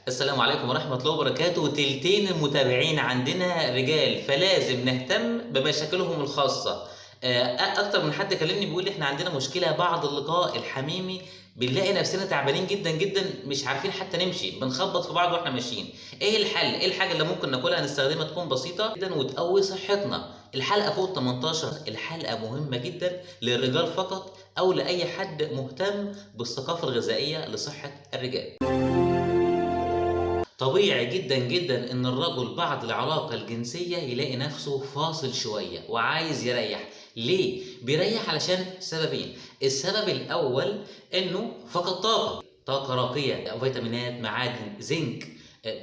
السلام عليكم ورحمة الله وبركاته. تلتين المتابعين عندنا رجال، فلازم نهتم بمشاكلهم الخاصة. أكتر من حد كلمني بيقول إحنا عندنا مشكلة بعد اللقاء الحميمي، بنلاقي نفسنا تعبانين جدا جدا، مش عارفين حتى نمشي، بنخبط في بعض واحنا ماشيين. ايه الحل؟ ايه الحاجة اللي ممكن ناكلها نستخدمها تكون بسيطة جدا وتقوي صحتنا؟ الحلقة فوق 18، الحلقة مهمة جدا للرجال فقط أو لأي حد مهتم بالثقافة الغذائية لصحة الرجال. طبيعي جدا جدا ان الرجل بعد العلاقة الجنسية يلاقي نفسه فاصل شوية وعايز يريح. ليه؟ بيريح علشان سببين. السبب الاول انه فقد طاقة، طاقة راقية، فيتامينات، معادن، زنك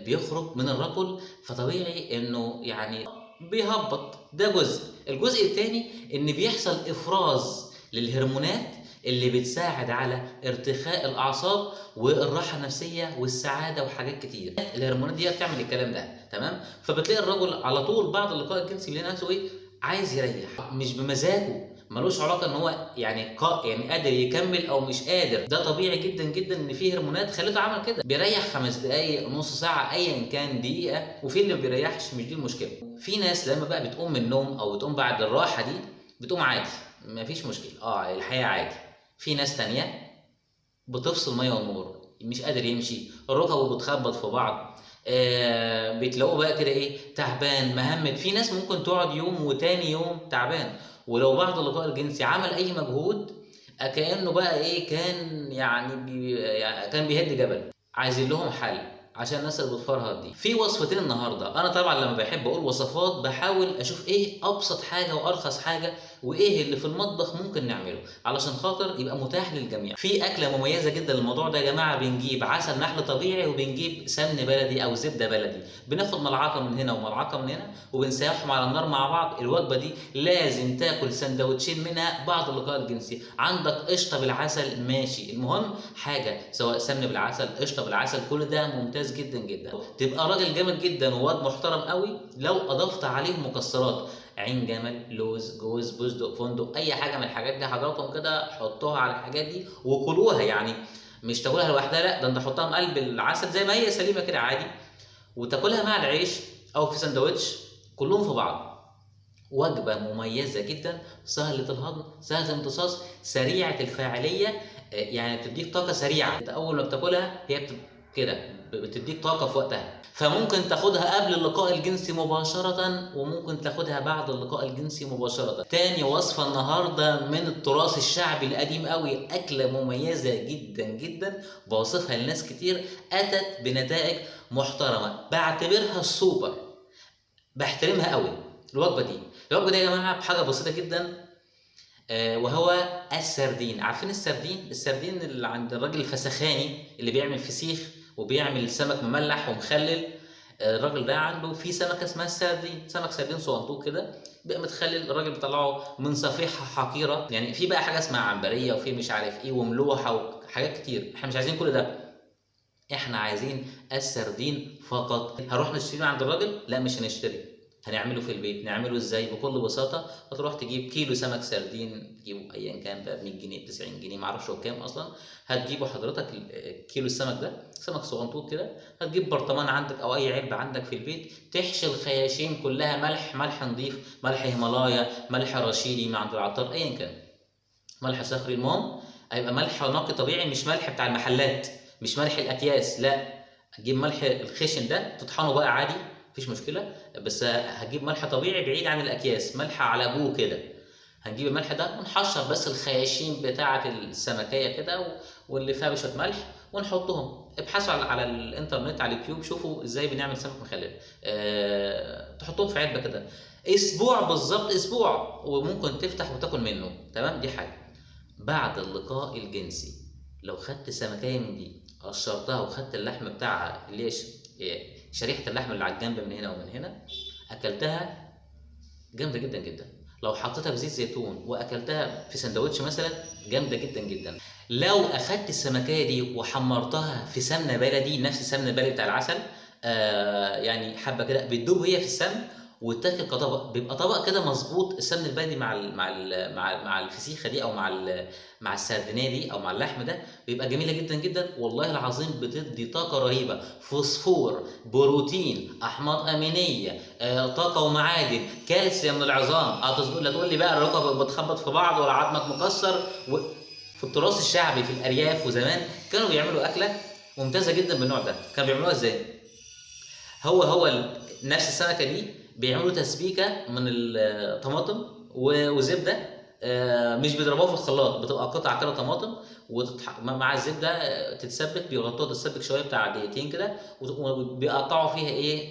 بيخرج من الرجل، فطبيعي انه يعني بيهبط. ده جزء. الجزء الثاني ان بيحصل افراز للهرمونات اللي بتساعد على ارتخاء الاعصاب والراحة النفسية والسعادة وحاجات كتير. الهرمونات دي بتعمل الكلام ده، تمام؟ فبتلاقي الرجل على طول بعد اللقاء الجنسي بيلاقي نفسه ايه؟ عايز يريح، مش بمزاجه، ملوش علاقة ان هو يعني قادر يكمل او مش قادر. ده طبيعي جدا جدا ان في هرمونات خليته عمل كده، بيريح 5 دقائق، نص ساعة، ايا كان، دقيقة. وفي اللي ما بيريحش، مش دي المشكلة. في ناس لما بقى بتقوم من النوم او بتقوم بعد الراحة دي بتقوم عادي، مفيش مشكلة، الحياة عادي. في ناس تانية بتفصل مية ونور، مش قادر يمشي، ركبه بتخبط في بعض، بتلاقوه بقى كده ايه، تعبان مهمد. في ناس ممكن تقعد يوم وتاني يوم تعبان، ولو بعد اللقاء الجنسي عمل اي مجهود كأنه بقى ايه، كان يعني كان بيهد جبل. عايزين لهم حل عشان الناس اللي بتفرهد دي. في وصفتين النهارده. انا طبعا لما بحب اقول وصفات بحاول اشوف ايه ابسط حاجة وارخص حاجة وايه اللي في المطبخ ممكن نعمله علشان خاطر يبقى متاح للجميع. في اكله مميزة جدا للموضوع ده يا جماعة، بنجيب عسل نحل طبيعي وبنجيب سمن بلدي او زبدة بلدي، بناخد ملعقة من هنا وملعقه من هنا وبنسيحهم على النار مع بعض. الوجبة دي لازم تاكل سندوتشين منها بعد اللقاء الجنسي. عندك قشطه بالعسل ماشي، المهم حاجة سواء سمن بالعسل قشطه بالعسل، كل ده ممتاز جدا جدا. تبقى راجل جامد جدا وواد محترم قوي لو اضفت عليهم مكسرات، عين جمل، لوز، جوز، بندق، فندق، اي حاجة من الحاجات دي حضراتكم كده حطوها على الحاجات دي وكلوها. يعني مش تاكلها لوحدها، لا ده انت حطها في قلب العسل زي ما هي سليمة كده عادي، وتاكلها مع العيش او في سندوتش، كلهم في بعض. وجبة مميزة جدا، سهلة الهضم، سهلة الامتصاص، سريعة الفاعلية، يعني بتديك طاقة سريعة. انت اول ما بتاكلها هي كده بتديك طاقة في وقتها. فممكن تاخدها قبل اللقاء الجنسي مباشرة وممكن تاخدها بعد اللقاء الجنسي مباشرة. تاني وصفة النهاردة من التراث الشعبي القديم قوي، أكلة مميزة جدا جدا بوصفها لناس كتير، أتت بنتائج محترمة، بعتبرها السوبر، بحترمها قوي الوجبة دي. الوجبة دي يا جماعة بحاجة بسيطة جدا، وهو السردين. عارفين السردين؟ السردين اللي عند الراجل الفسخاني اللي بيعمل فسيخ وبيعمل سمك مملح ومخلل، الراجل ده عنده في سمكة اسمها السردين، سمك سردين صغنطوط كده بيبقى متخلل، الراجل بيطلعه من صفيحه حقيرة. يعني في بقى حاجة اسمها عنبريه وفي مش عارف ايه وملوحه وحاجات كتير، احنا مش عايزين كل ده، احنا عايزين السردين فقط. هنروح نشتري عند الراجل؟ لا مش هنشتري، هنعمله في البيت. نعمله ازاي؟ بكل بساطة هتروح تجيب كيلو سمك سردين، تجيبه ايا كان بقى ب 100 جنيه، ب 90 جنيه، معرفش هو بكام اصلا. هتجيبه حضرتك كيلو السمك ده، سمك صغنطوط كده، هتجيب برطمان عندك او اي علبة عندك في البيت، تحشي الخياشيم كلها ملح، ملح نظيف، ملح هيمالايا، ملح رشيدي من عند العطار، ايا كان، ملح صخري، المهم هيبقى ملح نقي طبيعي، مش ملح بتاع المحلات، مش ملح الاكياس، لا هتجيب ملح الخشن ده تطحنه بقى عادي مفيش مشكلة، بس هتجيب ملح طبيعي بعيد عن الاكياس، ملح على ابوه كده. هنجيب الملح ده ونحشر بس الخياشيم بتاعه السمكيه كده واللي فيها بشوية ملح ونحطهم. ابحثوا على الانترنت، على اليوتيوب، شوفوا ازاي بنعمل سمك مخلل. تحطهم في علبة كده اسبوع بالظبط، اسبوع، وممكن تفتح وتاكل منه، تمام؟ دي حاجة. بعد اللقاء الجنسي لو خدت سمكيه من دي قشرتها وخدت اللحم بتاعها اللي هي شريحة اللحم اللي على الجنب من هنا ومن هنا، اكلتها جامدة جدا جدا. لو حطيتها في زيت زيتون واكلتها في سندوتش مثلا جامدة جدا جدا. لو اخدت السمكيه دي وحمرتها في سمنه بلدي، نفس السمنة البلدي بتاع العسل، يعني حبه كده بتدوب هي في السمن، وتاكل كطبق، بيبقى طبق كده مظبوط. السمن البلدي مع ال مع ال مع مع الفسيخه دي، او مع السردينيه دي، او مع اللحم ده، بيبقى جميلة جدا جدا والله العظيم. بتدي طاقة رهيبة، فوسفور، بروتين، احماض امينيه، طاقة ومعادن، كالسيوم للعظام. لا تقول لي بقى الركب بتخبط في بعض ولا عظمك مكسر. في التراث الشعبي في الارياف وزمان كانوا بيعملوا اكله ممتازة جدا بالنوع ده. كانوا بيعملوها ازاي؟ هو نفس السمكة دي بيعملوا تسبيكه من الطماطم وزبده، مش بيضربوها في الخلاط، بتبقى قطع كده طماطم مع الزبدة، تتسبك، بيغطوها تتسبك شوية بتاع دقيقتين كده، وبيقطعوا فيها ايه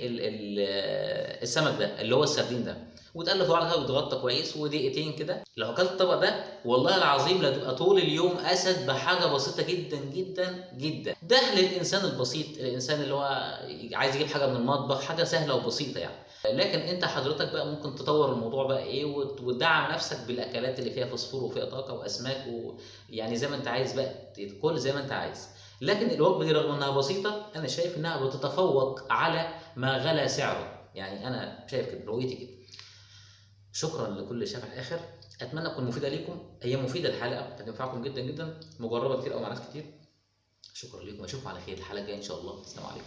السمك ده اللي هو السردين ده، وتقلب في بعضها وتغطى كويس ودقيقتين كده. لو اكلت الطبق ده والله العظيم لا تبقى طول اليوم اسد بحاجة بسيطة جدا جدا جدا. ده للانسان البسيط، الانسان اللي هو عايز يجيب حاجة من المطبخ، حاجة سهلة وبسيطة يعني. لكن انت حضرتك بقى ممكن تطور الموضوع بقى ايه وتدعم نفسك بالاكلات اللي فيها فوسفور وفيها طاقة واسماك، ويعني زي ما انت عايز بقى، كل زي ما انت عايز. لكن الوجبة دي رغم انها بسيطة انا شايف انها بتتفوق على ما غلا سعره، يعني انا شايف كده، رؤيتي كده. شكرا لكل شاف الاخر، اتمنى تكون مفيدة ليكم، هي مفيدة الحلقة، هتنفعكم جدا جدا، مجربه كتير او مع ناس كتير. شكرا لكم، اشوفكم على خير الحلقة الجاية ان شاء الله. السلام عليكم.